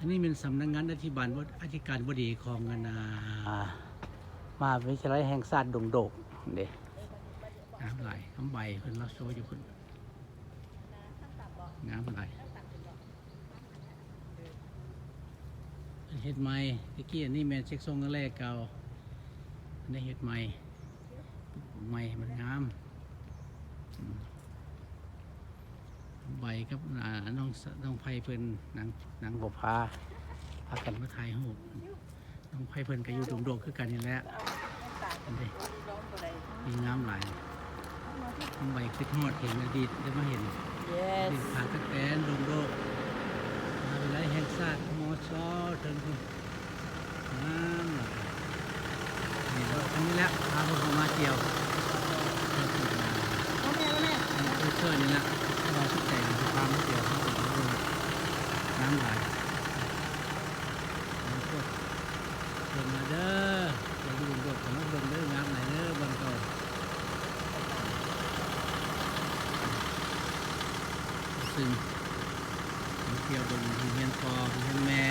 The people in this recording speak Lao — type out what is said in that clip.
ອັນນີ້ແມ່ນສຳນັກງານອະທິບານ ອະທິການບໍດີຂອງອັນນ່າ ມະຫາວິທະຍາໄລແຫ່ງຊາດດົງໂດກເດ້. ງາມຫຼາຍ ຄຳໃບເພິ່ນລາວໂຊຢູ່ພຸ້ນ ງາມຫຼາຍ. ເຮັດໃໝ່ ແຕ່ກີ້ອັນນີ້ແມ່ນເຊັກຊົງແລກເກົ່າ ອັນນີ້ເຮັດໃໝ່ ປຸກໃໝ່ໃຫ້ມັນງາມ. ອືມ ໃບກັບ ອ່າ ນ້ອງ ນ້ອງໄພເພິ່ນ ນາງ ນາງບົບພາ ພາກັນມາຖ່າຍຮູບ. ນ້ອງໄພເພິ່ນກໍຢູ່ດົງໂດກຄືກັນນີ້ແຫຼະ. ອັນນີ້ງາມຫຼາຍ ນ້ອງໃບຄິດຮອດເຖິງອະດີດໄດ້ມາເຫັນ Yes ດິນຜາກະແຕນດົງໂດກ ມະຫາວິທະຍາໄລແຫ່ງຊາດ ມຊ ເທິງພຸ້ນ ງາມຫຼາຍ. ນີ້ເນາະ ອັນນີ້ແຫຼະ ພາພວກເຮົາມາທ່ຽວ ເພິ່ນນີ້ແຫຼະ ເພິ່ນນີ້ແຫຼະ ເຮົາກໍເຊີນນີ້ແຫຼະ ເຮົາສຸດໃຈຊິພາມາທ່ຽວ ເຮົາກໍເບິ່ງ ງາມຫຼາຍ. ເຊີນມາເດີ ໄປຢູ່ດົງໂດກ ເຂົ້າມາເບິ່ງເດີ ງາມຫຼາຍເດີ ບ່ອນເກົ່າ. ຊຶ່ງມາທ່ຽວເບິ່ງໂຮງຮຽນພໍ່ ໂຮງຮຽນແມ່